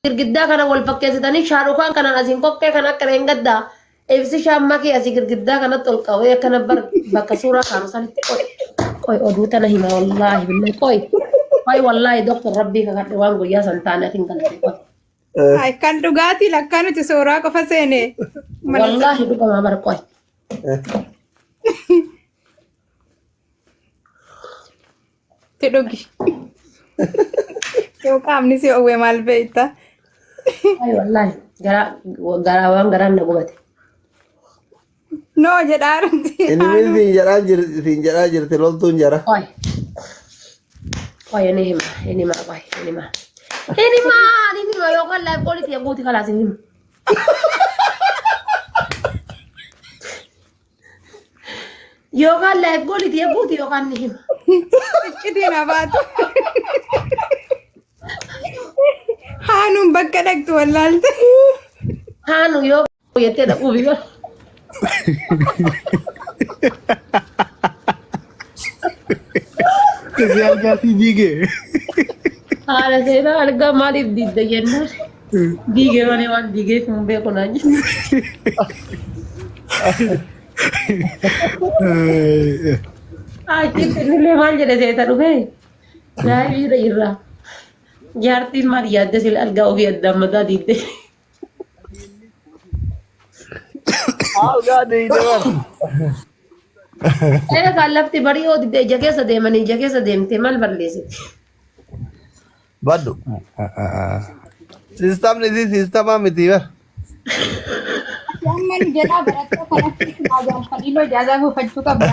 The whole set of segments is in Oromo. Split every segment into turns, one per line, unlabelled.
Girgiddaa kana wal fakkeessitanii shaarukaan kanaan asiin qoqqee kan akka reengaddaa ibsi shaammaa kee asii girgiddaa kanatti ol qabee akkana bar bakka suuraa kaanu sanitti qoy qoy oduu tana hima wallaahi billahi qoy qoy wallaahi doktor rabbii kakadhe waan guyyaa san taane atin galte qoy.
Ay, kan dhugaatii lakkaa nuti suuraa qofa seene. Mana
Wallaahi dhugamaa bar qoy.
Itti dhugi. Yoo qaamni si oowwe maal beekta?
Ay wallaahi garaa garaa waan garaan na gubate.
Noo jedhaa jirti.
Inni min siin jedhaa jirti siin jedhaa jirti loltuun jara.
Qoy. Qoy inni hima inni hima qoy inni hima. Inni hima inni hima yookaan laayif qooliti eeguuti kalaas inni hima. Yookaan laayif gooliti eeguuti yookaan ni hima.
Iccitiin habaatu. Haanuun bakka dhaqxu wallaalte.
Haanu yoo jettee dhaquuf yoo.
Isi algaa si diige.
Haala seenaa argaa maaliif diidda jennaan. Diigee malee waan diigeef hin beeku naan jedhe. Achitti innillee maal jedhe seeta dhufee daa'imni irraa jaartiin maal yaadde sila argaa ofii addaan mataa diidde.
Algaa diide bar.
Ee kan lafti barii yoo didde ija keessa deemanii ija keessa deemte maal balleessiti?
Baddu. Siistamni isii siistamaa miti bar.
Amma nu jalaa barattee kanatti silaa fadhiiloo ijaazaa buufachuu qabda.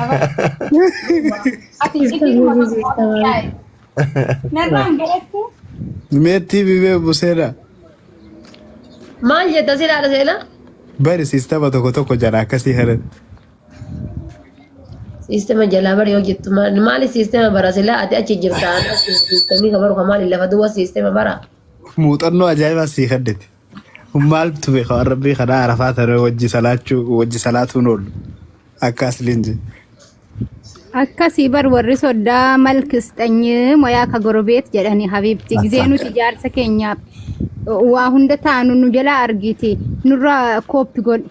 Ati iccitii kuma Narraan barattu.
Meettii bibee buseedha.
Maal jetta silaadha seenaa?
Bari siistama tokko tokko jala akkasii haran.
Siistema jalaa bari yoo jettu maali maali siistema bara silaa ati achi jirta ani achi jiru siistemii ka baru ka maali lafa duwwa siistema bara.
Muuxannoo ajaa'ibaa sii kaddete. Maaltu beeka waan rabbii kanaa arafaa tana wajji salaachuu wajji salaatuun oolu. Akka asliin jedhe.
Akkasii bar warri soddaa malkisxanyi moyaa ka gorobeet jedhani habiibti gizee nuti jaarsa keenyaaf waa hunda taanu nu jalaa argiti nurraa kooppi godhi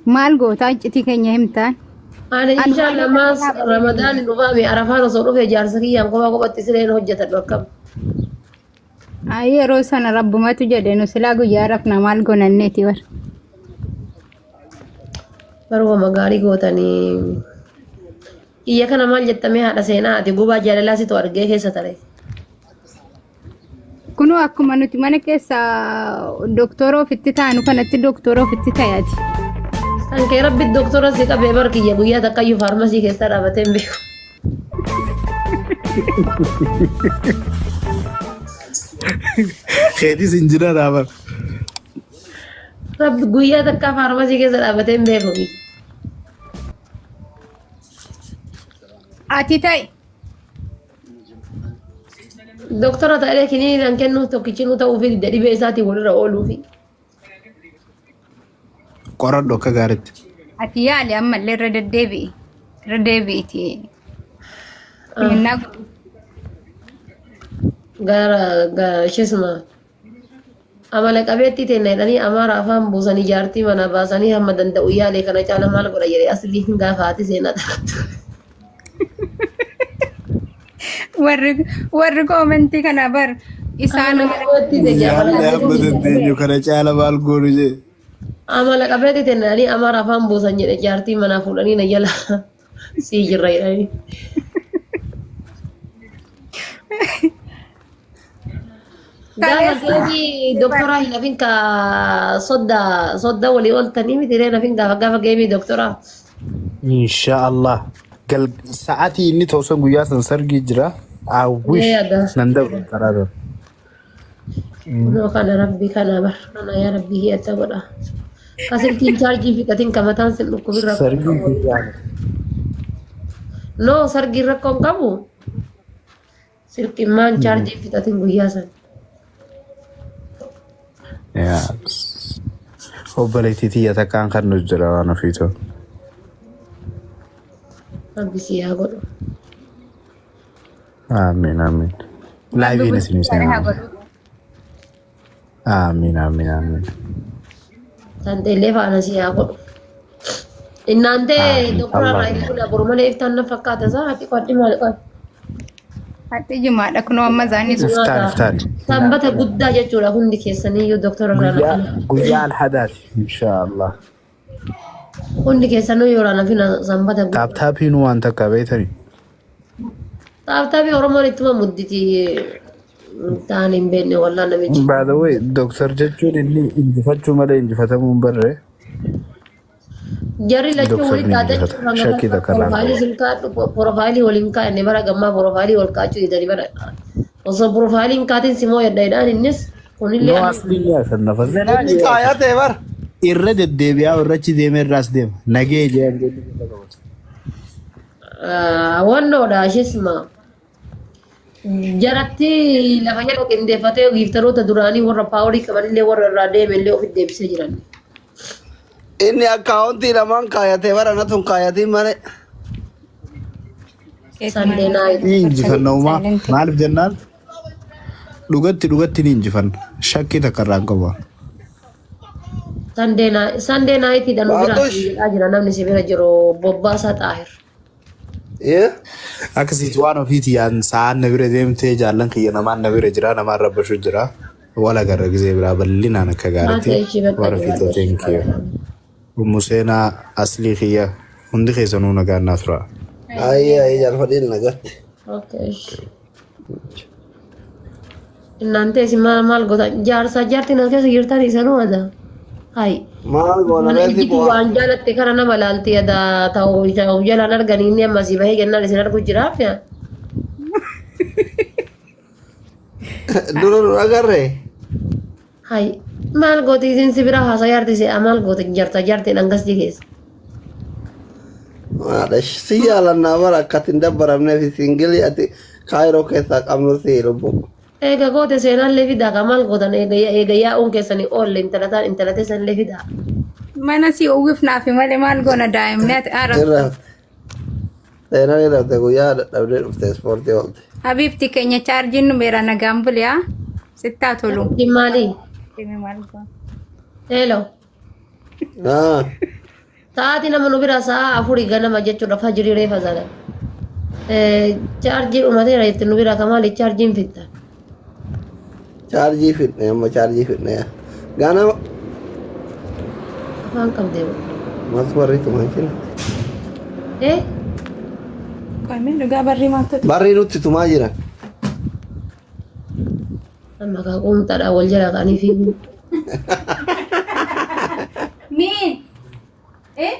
maal gootaa iccitii keenya himtaan.
Ani
Ani
inshallah
waan
maas
jalaa
ramadaan dhufaame arafaan osoo dhufe jaarsa kiyyaan kophaa kophatti sileen hojjetadhu akkam.
Ay, yeroo sana rabbumatu jedhe nu silaa guyyaa rafna maal gonanneeti bar.
Baruma gaarii gootanii. Kiyya kana maal jettamee haadha seenaa ati gubaa jaalalaa situ argee keessa tare.
Kunoo akkuma nuti mana keessa doktora ofitti taanu kanatti doktora ofitti ta'ati.
Kan kee rabbi doktora si qabee bar kiyya guyyaa takkayyuu faarmasii keessa dhaabatee hin beeku.
Keetis injinar bar.
Rabbi guyyaa takkaa faarmasii keessa dhaabatee hin beeku.
Ati ta'i.
Doktora ta'ee kiniiniin kennuuf tokkichinuu ta'uufi didde dhibee isaatiin walirra ooluufi.
Qoradhu akka gaariitti.
Ati yaali ammallee irra deddeebi'i. Irra deebi'iti. Hinnaa godhu.
Gara gara isheesuma amala qabeettii teenna jedhanii amaara afaan buusanii jaartii manaa baasanii hamma danda'u yaalee kana caala maal godha jedhee aslii hin gaafa haati seenaa taphatu.
Warri warri koomentii kana bar isaan
Amala qabeettii teenna amala
Yaalli amma
qabeettii
dandeenyu kana caala maal goonu jee.
amala qabeettii teenna jedhanii amaara afaan buusan jedhe jaartii manaa fuudhanii na jala sii jirra jedhanii. Gaafa
kaleessa
geemii doktoraa hin hafin ka sodda sodda walii ooltanii miti ree hafin gaafa gaafa geemii doktoraa.
Insha Allah. Gal sa'aatii inni ta'u san guyyaa san sargii jira. I wish
Mee yaada.
nan dabru karaa dura.
Kunoo kana rabbi kana bar kana yaa rabbi hiyyatta godha. Ka silkiin chaarjii fixatin ka mataan sin dhukkubin rakkoo
Sargii
qabu.
guyyaa.
No sargiin rakkoo hin qabu. Silkiin maan chaarjii fixatin guyyaa san.
Yaa. Obboleettii tiyya takkaan kan nu jira waan ofiitu.
Rabbi si haa godhu.
Amiin amiin.
Rabbi
Laayiviin
bultii
isinii
gaarii haa
seenaa.
godhu.
Amiin amiin amiin.
Tanteellee faana si haa godhu. Innaantee
Amiin.
doktora irraa
Allahumma.
hin boru malee iftaan na fakkaata isaa haati qodhi maali qodhi.
Haxi jimaadha kunoo amma isaanii sun.
Iftaan iftaan.
Sanbata guddaa jechuudha hundi keessaniyyuu doktora irraa
Guyyaa
nafina.
guyyaa alhadaati inshaallah.
Hundi keessanuu yoo irraa nafina sanbata guddaa.
Taaptaapiin waan takka beektani.
Taaptaabii Oromoon ittuma mudditi ta'an hin beekne wallaa namichi.
By the way, doktor jechuun inni injifachuu malee injifatamuu hin barre.
Jarri lachuu
Doktor
walitti
ni
dhaadachuu
injifata. Shakkii takka irraa hin
Profaayilii
qabu.
sin kaadhu profaayilii waliin kaa'anne bara gammaa profaayilii wal kaachuu didanii bara osoo profaayilii hin kaatin simoo yadda jedhaan innis kunillee
No
ani
asliin ni ashannafa.
Inni kaayatee bar.
Irra deddeebi'aa irrachi deemee irraas deema. Nagee jee hangeelli keessa qabatu.
Wannoodha isheesma jaratti lafa jala qindeeffatee giiftaroota duraanii warra paaworii qabanillee warra irraa deemellee ofitti deebisee jiran.
Inni akkaawuntii lamaan kaayatee bara natun kaayatiin malee.
Sunday night.
Ni injifanna uumaa. Maaliif jennaan dhugatti dhugatti ni injifanna. Shakkii takka irraa hin qabu.
Sunday night Sunday night dha nu bira
Baatush.
jedhaa jira namni si bira jiru Bobbaasaa Xaahir.
Yee.
Akkasitti waan ofiiti yaan sa'aan na bira deemtee jaallan kiyya namaan na bira jira namaan rabbashu jira. Wal agarra gizee biraa bal'inaan akka gaariitti
Haati ishii bakka
waan ofiitoo
jiraatu.
thank you. Ummu seenaa aslii kiyya hundi keessanuu nagaan naa tura.
Ayyee ayyee jaalfadhiin nagatti.
Okay. Innaan teessi maal maal goota jaarsaa jaartiin as keessa jirtan isanuu ada. Hai.
Maal goona
Mana
reefi
ijjitu
bu'aa.
waan jaalatte kana nama laalti ada ta'u ta'u jalaan arganii inni amma si bahee jennaan isin argu jiraaf yaa.
Dura nu agarree.
Hai. Maal gooti isin si bira haasaa jaarti si maal goota jaarsaa jaartiin hangasii keessa.
Maadhash si jaalannaa bara akkati hin dabbaramneef singilii ati kaayiroo keessaa qabnu si lubbu.
Eega goote seenaallee fidaa ka maal gootan eega eega yaa'uun keessanii oolle intalataan intalatee sanillee fidaa.
Mana si uwwifnaafi malee maal goona daa'imni ati arabtu.
Irra seenaan irra guyyaa dadhabdee dhufte ispoortii oolte.
Habiibti keenya chaarjiin numeera nagaan buliyaa sittaa tolu.
Maali?
Maal goona?
Hello.
Ah.
Sa'aatii nama nu bira sa'a afurii ganama jechuudha fajrii reefa sana. Chaarjii dhumateera jetti nu bira kamaali chaarjiin fitta.
Chaarjii fidne amma chaarjii fidne. Ganama
Afaan qabdee.
maaltu barrii tumaa jira?
Eh?
Qoomee dhugaa barrii maaltu
Barrii nutti tumaa jira.
Amma kaa quumxaadhaa wal jala ka'anii fiigu.
Miin. Eh?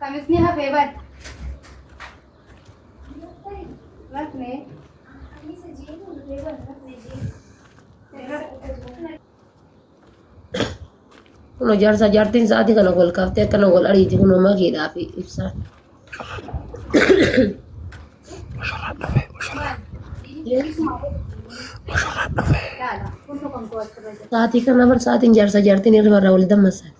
Kamisni hafee bar. Rafne.
Kunoo jaarsa jaartiin sa'aatii kana wal kaaftee akkana wal ariiti kunoo makiidhaa fi ibsaan. Sa'aatii kana bar sa'aatiin jaarsa jaartiin hirriba irraa wal dammasan.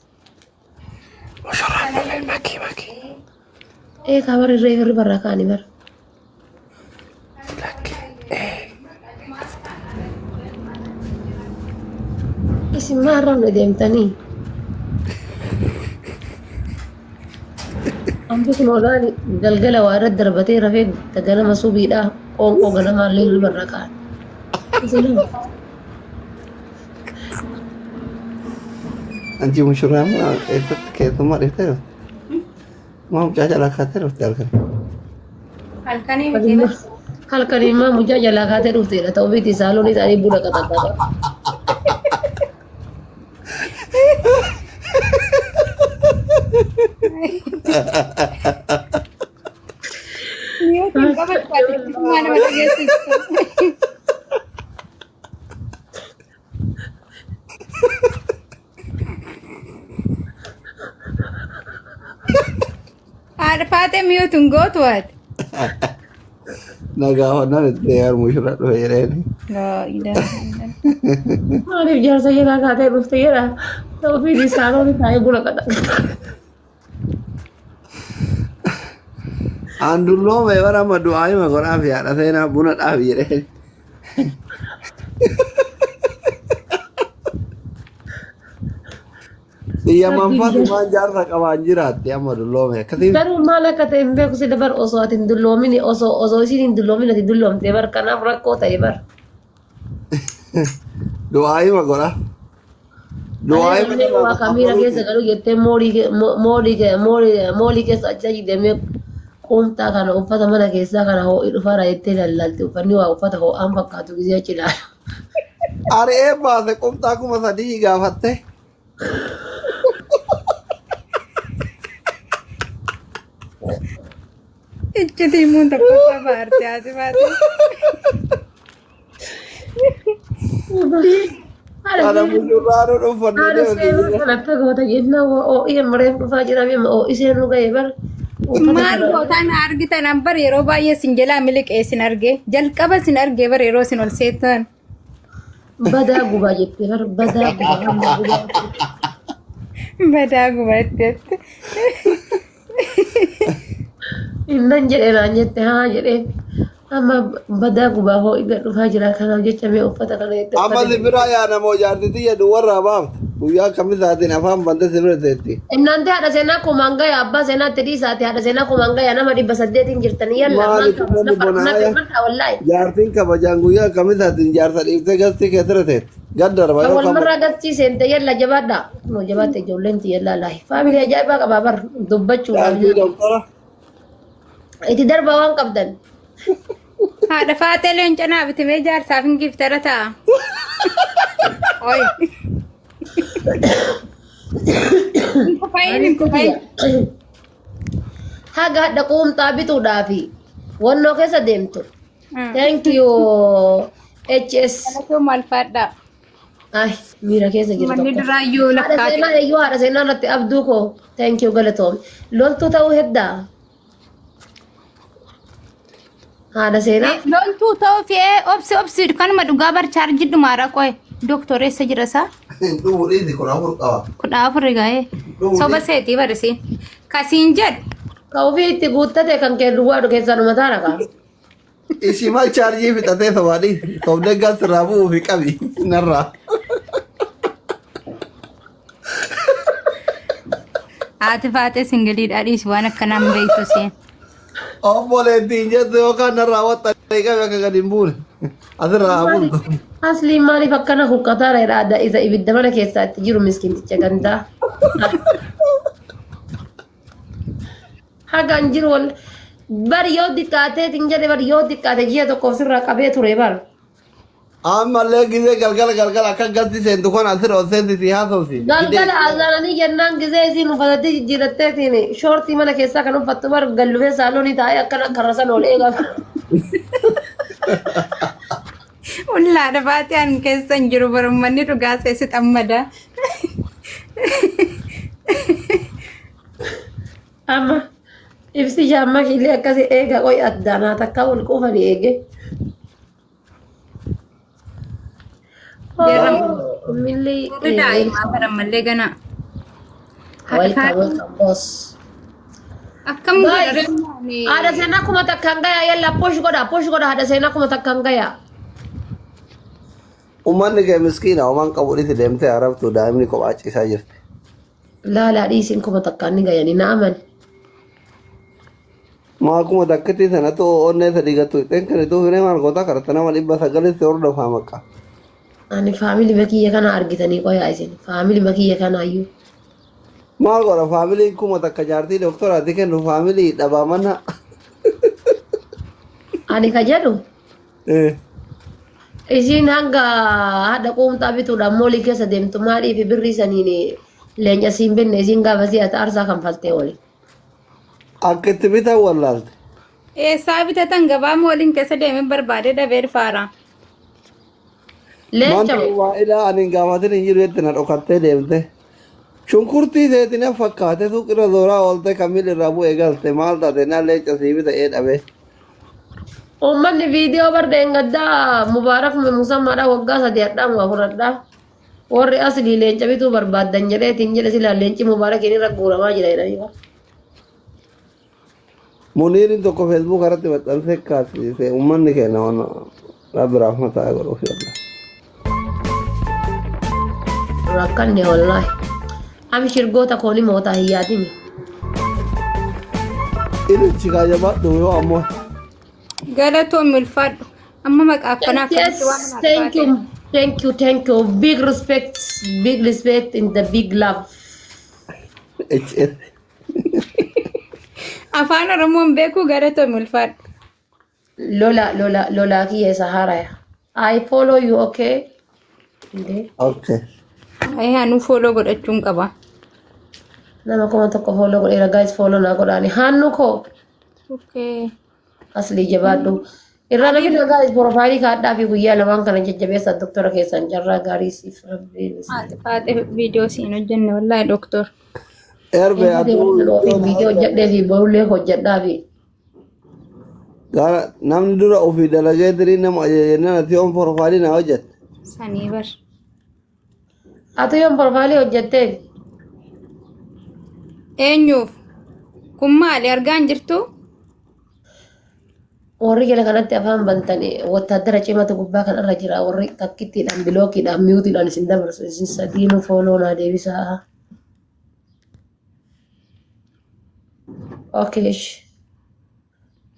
Ee kaa bar irree hirriba irraa ka'anii bar. Isin maal rafne deemtanii? Ambi kun olaan galgala waa irratti darbatee rafee ganama subiidhaa qoonqoo ganamaallee hirriba irraa ka'an. Isin
Anchi mushurraa maa eessatti keessummaa dhiftee dhufte? Maa mucaa jalaa kaatee dhufte halkan?
Halkanii miti bar.
Halkan immoo mucaa jalaa kaatee dhufteedha. Ta'uu miti saaloon isaanii buna qaxaxaxa.
Mi'ootiin qabattu ati maa nama dhageessistu. Haadha faatee mi'ootiin gootu ati.
Nagaa honnaan itti yaar mushurraa dhufe jedheeni.
Laa ilaaha illallah.
Maaliif jaarsa jalaa kaatee dhufte jedha. Ta'uu miti saaloon isaanii buna qaxaxaxa.
Aan dulloome bara amma du'aa hima godhaaf yaadha seenaa buna dhaabi jedheen. Biyya manfaati maan jaarsa qabaan jiraatti amma dulloome akkasiin.
Garuu maal akka ta'e hin beeku sila bar osoo ati hin dulloomin osoo isiin hin dulloomin ati dulloomte bar kanaaf rakkoo ta'e bar.
Du'aayima godha. Du'aayima
Alee waa kamiira keessa galuu jettee moolii keessa achi achi deemee quumxaa kana uffata mana keessaa kana ho'i dhufaara jettee lallaalte uffanni waa uffata ho'aan fakkaatu gisee achi ilaalu.
Ari'ee baase qumxaa 3000 gaafatte.
Iccitii himuun tokkoffaa baarte haati baate.
Kana mushurraa nu dhuffanne
Haadha
deemte.
seenuu kan akka goota jennaan ho'i mareef dhufaa jira ho'i seenuu ga'e bar.
Maal gootaan argitan an bar yeroo baay'ee sin jalaa miliqee sin arge jalqaba sin arge bar yeroo sin ol seetan.
Badaa gubaa jettee bar badaa gubaa hamma gubaa.
Badaa gubatteetti.
Innan jedhee naan jette haa jedhee amma badaa gubaa ho'i gad dhufaa jira kanaaf jecha mee uffata kana jette
Amma
uffata.
si biraa yaa namoo jaarti tiyya duwwarraa baafte. Guyyaa kamisaatiin afaan bante si bira teetti.
Innaan haadha seenaa kumaan gaya abbaa seenaatti dhiisaati haadha seenaa kumaan gaya nama 800 jirtanii yalla
Maali
maal qaba
kummanni
nafar
bonaaya?
nafar martaa wallaahi.
Jaartiin kabajaan guyyaa kamisaatiin jaarsa dhiiftee gastii kee bira teetti. Gad darba
Kan
yoo
wal
kamu.
marraa gastii seente yalla jabaadha. No jabaatte ijoolleen tiyya yalla laahi. Faamilii ajaa'ibaa qabaa bar dubbachuudhaaf.
Jaartii doktara.
Itti darbaa waan qabdan.
Haadha faatee leenca naa bitimee jaarsaaf hin giftara ta'a. Oyi. Hin kufayin hin kufayin.
Haga hadha quumxaa bituudhaafi wannoo keessa deemtu. Thank you HS.
Galatoo maal faadhaa.
Ay miira keessa jiru
Manni
tokko.
duraayyuu
Haadha
lakkaate.
seenaa eeyyuu haadha seenaa irratti abduu koo thank you galatoom. Loltuu ta'uu heddaa. Haadha seenaa.
Loltuu ta'uu fi obsi obsi kanuma dhugaa bar chaarjii dhumaara qoye. Doktoreessa jira isaa.
Dhumu dhiisi 14 qaba.
14 gaa'ee. Soba seetii barisiin. Kasiin jedhu.
Ka ofii itti guuttate kan kee duwwaa keessaa dhuma taana kaa.
Ishii maal chaarjii fixatee sobaa dhiisi. Sobdee gas irraa bu'uu fi qabi narraa.
Haati faatee singiliidhaa dhiisi waan akkanaan beektu seen.
Obboleettiin jettu yookaan narraa waxxanii qabi akka gadi hin buune. Asirraa haa bultu.
Asliin maaliif akkana huqqataa dha adda isa ibidda mana keessaa itti jiru miskiinticha gandaa. Hagaan jiru wal bar yoo diqqaatee hin jedhe bar yoo diqqaate ji'a tokkoof sirraa qabee ture bar.
Ammallee gizee galgala galgala akka gasti seentu kan asirra ol seenti si haasofsi.
Galgala azaananii jennaan gizee isiin uffatatti jijjiiratteetiin shoortii mana keessaa kan uffattu bar gallufee saaloonii taa'ee akkana karra sana ol eegaa.
Ullaadha baatee an keessa hin jiru barummanni dhugaa seesi xammada.
Amma ibsi jaamma kiilee akkasii eega qoy addaanaa takka ol quufanii eege. Milli
Warri daa'imaa barammallee ganaa.
Welcome, welcome, boss.
Akkam
Guys,
godha
haadha seenaa 1000 gaya yalla push godha push godha haadha seenaa 1000 gaya.
Uummanni kee miskiina homaan qabu dhisi deemtee arabtu daa'imni kophaa ciisaa jirti.
Laalaa dhiisiin 1000 ni gayanii na aman.
Maa kuma takkitti sanatu onnee sadii gattu ixeen kan ituu firee maal gootaa karata nama 900tti hordofaa maqaa.
Ani faamilii makiyya kana argitanii qoyaa isin faamilii makiyya kanaayyuu.
Maal godha faamiliin 1000 jaartii doktoraati kennu faamilii dhabaa mana.
Ani ka jedhu isiin hanga haadha quumxaa bituudhaan moolii keessa deemtu maaliif birrii saniin leenca siin binne isiin gaafa si'ata aarsaa kanfaltee ooli.
Akka itti bitan wallaalte.
Eessaa bitatan gabaa mooliin keessa deemee barbaade dhabee faara.
Leenca
Manta waa ilaa ani hin gaafatin hin jiru jette na dhokattee deemte. Shunkurtii seeti na fakkaate suuqirra zooraa oolte kamil irraa bu'ee galte maal taate na leenca sii bita ee dhabe.
Uummanni viidiyoo bardeen gaddaa Mubaarak Musammaadha waggaa 3 hadhaa mu 4 hadhaa. Warri aslii leenca bituu barbaaddan jedheetiin jedhe silaa leenci Mubaarakiin irra guuramaa jira jedhanii.
Muniiriin tokko feesbuuk irratti maxxansee kaasise uummanni keenya waan Rabbi rahmata haa godhuuf yalla.
Rakkanne wallaahi. Amshir goota kooni mootaa hin yaadini.
Ililchi kaa jabaadhu yoo ammoo.
Galatoon ulfaadhu. Amma maqaa akkanaa
Yes,
akkamitti waan
thank you, thank you, thank you. Big respect, big respect and the big love.
HS.
Afaan Oromoon beekuu galatoon ulfaadhu.
Lola, Lola, Lola kiyya isa haaraya. I follow you, okay? Indee.
Okay.
Ayii anuu follow godhachuun qaba.
Nama 1000 follow godheera guys follow naa godhaani. Haannu koo
Okay.
aslii jabaadhu. Irraa namni guys profile kaadhaa fi guyyaa lamaan kana jajjabeessa doktora keessan carraa gaarii siif rabbiin.
Haati faate viidiyoo siin hojjenne wallaahi doktor.
Erbe atuu
Viidiyoo hojjedhee fi borullee hojjedhaa fi.
Gara namni dura ofii dalagee dirii nama ajajennaan ati yoon profile naa hojjette.
Sanii bar.
Ati yoon profile hojjettee
Eenyuuf? Kun maali argaa hin jirtu?
Warri jala kanatti afaan bantanii wattaaddara cimatu gubbaa kanarra jira. Warri takkittiidhaan blockiidhaan muteiidhaan isin dabarsu isin sadiinuu follow naa deebisaa. Okay.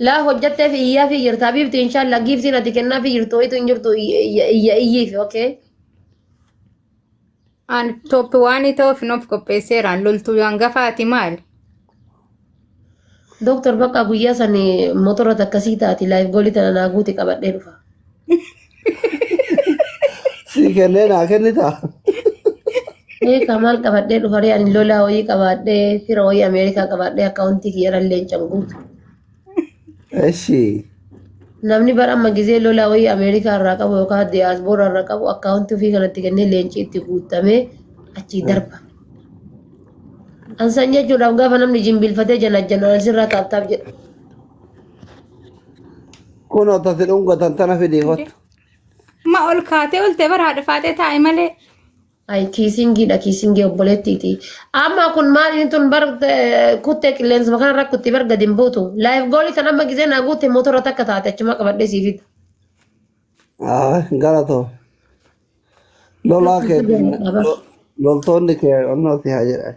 Laa hojjettee fi iyyaa fi jirta habiibti inshallah giftiin ati kennaa fi jirtu wayitu hin jirtu iyya iyya iyyiifi okay.
An top waan ta'uuf nuuf qopheesseeraan loltuu hangafaati maali?
Doktor bakka guyyaa sani motora takkasii taati life goalii tana naa guuti qabadhee dhufa.
Si kennee naa kennitaa?
Eekaa maal qabadhee dhufa ree ani lolaa wayii qabaadhee fira wayii Ameerikaa qabaadhee accountii kiyyarra leencan guutu.
Eshi.
Namni bara amma gizee lolaa wayii Ameerikaa irraa qabu yookaan diyaasbooraa irraa qabu accountii ofii kanatti kennee leenci itti guutamee achii darba. Ansan jechuudhaaf gaafa namni jimbilfatee janajjanaan sirraa tap tap jedha.
Kunoo tasi dhungatan tana fidii kottu.
Ma ol kaatee olte bara haadha faatee taa'e malee.
Ay kissingiidha kissingii obboleettiiti. Amma kun maal inni tun bar kuttee qilleensuma kanarra kutti bar gadi hin buutu. Life goalii tan amma gizee naa guutte motora takka taate achuma qabadhee sii fida.
Ah, galatoo. Lolaa keetiin loltoonni kee onnoo si haa jedhan.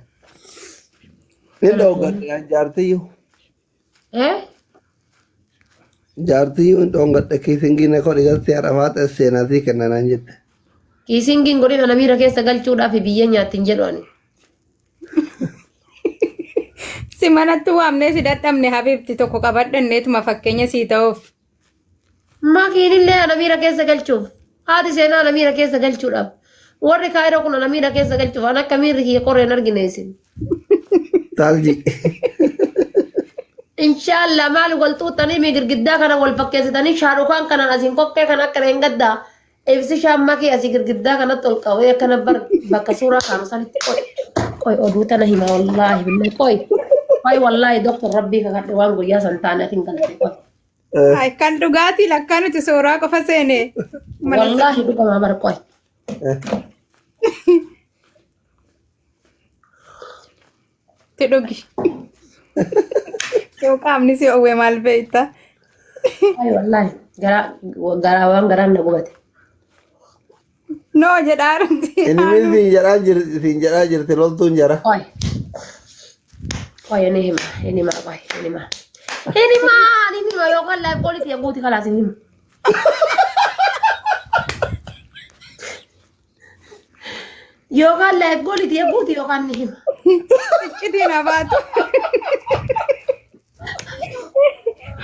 Hin dhooggadhe jaartiyyuu.
Eh?
Jaartiyyuu hin dhoongadhe kissingii na godhi galtee haadha faata seenaatii kennanaan jette.
Kissingiin godhin ana miira keessa galchuudhaaf biyya nyaatti hin jedhu ani.
Si manatti waamnee si dadhabne habiibti tokko qabadhanneetuma fakkeenya sii ta'uuf.
Makiinillee ana miira keessa galchuuf. Haati seenaa ana miira keessa galchuudhaaf. Warri kaayiroo kun ana miira keessa galchuuf an akka miirri kiyya qoree hin argine isin.
Taalji.
Inshallah maal wal xuuxanii mi girgiddaa kana wal fakkeessitanii shaarukaan kanaan asiin qoqqee kan akka hin gaddaa ibsi shaammaa kee asii girgiddaa kanatti ol qawwee akkana bar bakka suuraa kaanu sanitti qoy qoy oduu tana hima wallaahi billahi qoy qoy wallaahi doktor rabbii kakadhe waan guyyaa san taane atin galte qoy
Ay, kan dhugaatii lakkaa nuti suuraa qofa seene. Mana
wallaahi dhugamaa bar qoy
itti dhugi. Yoo qaamni si oowwe maal beekta?
Qoy wallaahi garaa garaa waan garaan na gubate.
No jedhaa jirti.
Inni siin jedhaa jirti loltuun jara.
Qoy qoy inni hima inni hima qoy inni hima inni hima inni hima yookaan life goalii guuti kalaas inni hima. Yookaan life goalii guuti yookaan ni hima.
Iccitiin habaatu.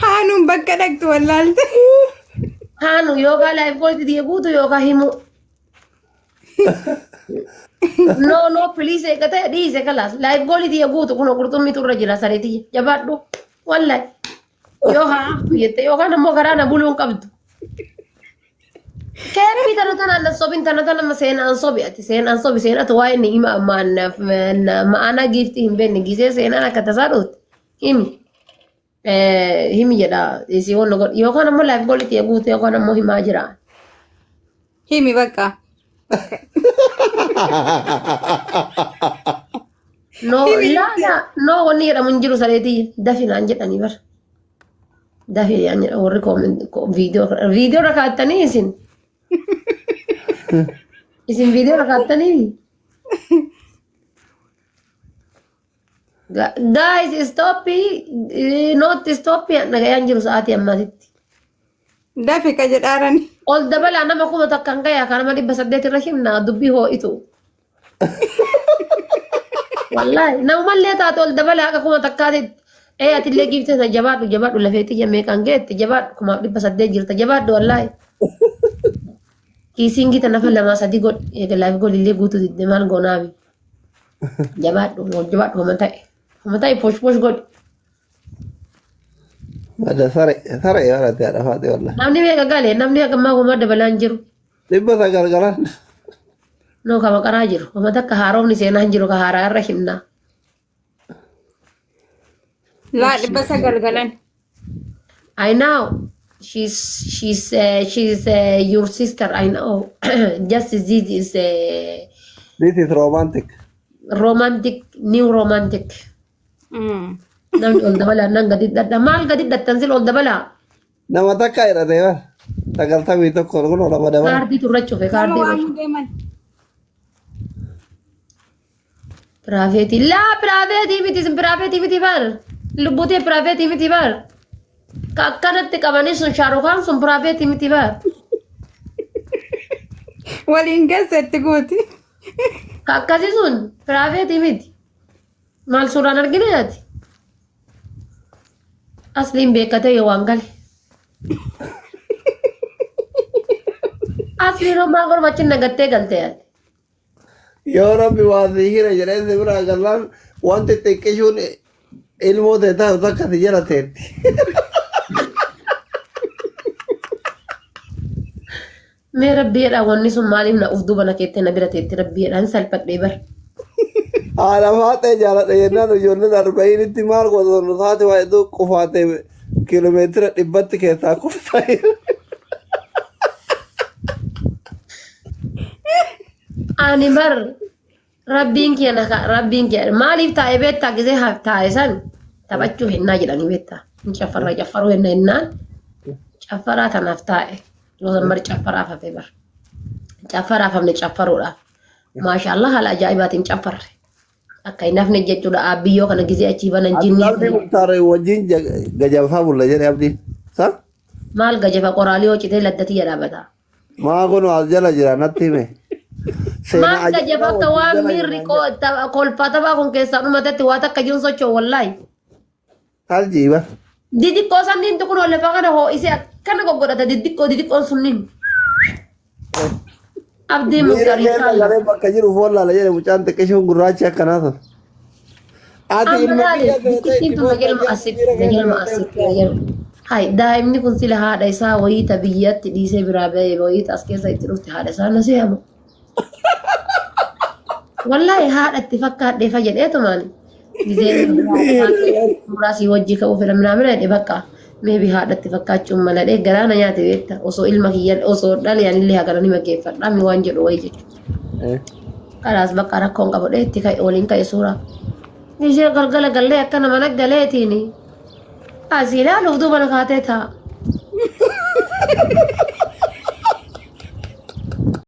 Haanuun bakka dhaqxu wallaalte.
Haanu yookaan life goalii guutu yookaan himu. No no please eeggate dhiise kalaas life goalii guutu kun qurxummiitu irra jira sareetii jabaadhu wallahi yoo haa haftu jette yookaan ammoo karaa na buluu hin qabdu. Keepii tana tana na sobin tana tana seenaan sobi ati seenaan sobi seenatu waa'ee ni hima ma'aanaa giiftii hin beekne gisee seenaan akka tasaa dhootte himi. Himi jedha isii wanna godhu yookaan ammoo life goalii guute yookaan ammoo himaa jira.
Himi bakka.
No laa no wanni jedhamu hin jiru sareetii dafinaan jedhanii bara. Dafee yaan jedha warri viidiyoo viidiyoo rakaattanii isin. Isin viidiyoo rakaattanii. Guys, stop, not stop, nagayaan jiru sa'aatii ammaatitti.
Dafi ka jedhaarani.
Ol dabalaa nama 1000 hin gayaa kan nama 800 irra himna dubbii hoo'itu. Wallaahi namumallee taate ol dabalaa akka 1000tti. Ee atillee giifte sana jabaadhu jabaadhu lafee xiyya meeqaan geette jabaadhu 1800 jirta jabaadhu wallaahi. Kiisiingii tana nafa lamaa sadii godhi eegalaaf godhillee guutuu didde maal goonaami. Jabaadhu jabaadhu homa ta'e homa ta'e posh posh godhi.
Mada sare sare barate haadha faate wallah.
Namni meeqa gale namni ammaa homaa dabalaa hin jiru.
900 galan.
Noo kama qaraa jiru. Homa takka haaromni seenaa hin jiru ka haaraa irra himnaa.
Laa 900 galan.
I know she's your sister. I know. Just this is
This is romantic.
Romantic, new romantic. Namni ol dabalaa nan gadi dhadha. Maal gadi dhattan sil ol dabalaa?
Nama takka hidhatee bar. 91 kun lama dabala.
Kaardii turra cufe
Nama
kaardii irra
waamuu deeman.
Private. Laa private miti isin private miti bar. Lubbutee private miti bar. Ka akkanatti qabanii sun shaarukaan sun private miti bar.
Waliin geesse itti guuti.
Ka akkasii sun private miti. Maal suuraan argine ati? Asliin beekatee yoo waan gale. Asliin homaa gormachin nagattee galtee ati.
Yoo rabbi waa si hira jedhee si biraa gallaan wanti xiqqishuun ilmoo ta'e taatu takka si jala teetti.
Mee rabbi jedhaa wanni sun maaliif na uf duuba na keettee na bira teetti rabbi jedhaa hin salphadhee bar.
Haadha faaxee jaaladha jennaan ijoolleen arba'initti maal gootu taate waa hedduu qufaatee kiiloomeetira 100tti keessaa kuftaa.
Ani bar rabbiin kiyya na rabbiin kiyya maaliif taa'ee beektaa gisee haa taa'e san taphachuu hennaa jedhanii beektaa. Hin caffarra caffaruu henna hennaan caffaraa tanaaf taa'e. Yoo san bar caffaraaf hafe bar. Caffaraaf hafne caffaruudhaaf. Maashaallah haala ajaa'ibaatiin caffarre. Akka hin hafne jechuudha aabbiyyoo kana gisee achii banan
Ati
jinnii.
Abdii Muktaar wajjin gajafaa bulla jedhe abdiin. Sa?
Maal gajafa qoraalii hoo citee laddatii jedhaa.
Maa kun as jala jira natti hime. Seenaa
Maal gajafa
ajaa'ibaa
akka
wajjin
waan
jala
miirri
jira.
kolfaa taphaa kun keessaa dhumatetti waa takka jiru socho'u wallaahi.
Aljiiba.
Didiqqoo sanniin kun lafa kana hoo'isee akkana goggodhata diddiqqoo didiqqoon sunniin. Abdii
Miira
Muktaar
keessa
inshallah.
galee bakka jiru fuullaala jedhe mucaan xiqqishuun gurraachi akkanaa sun. Ati
Amma
ilma
laale
biyya feetee
biqiltiin
itti
tun nagalma
boonta
asitti
miira keessa
nagalma
galtee
asitti nagalma. Hai daa'imni kun sila haadha isaa wayiita biyyatti dhiisee biraa ba'e wayiita as keessa itti dhufte haadha isaa na se'amu. Wallaahi haadha itti fakkaadhee fa jedheetumaan gisee muraasii wajji ka'uu fedha minaamina jedhe bakka meebi haadha itti fakkaachuun maladhee garaana nyaate beekta osoo ilma kiyyan osoo dhalee anillee hagana ni mageeffadha mi waan jedhu wayii jechuudha. Kanaas bakka rakkoon qabu dhee itti ka'e waliin ka'e suuraa. Ishee galgala gallee akkana mana galeetiin asii ilaaluuf duuba na kaatee taa'a.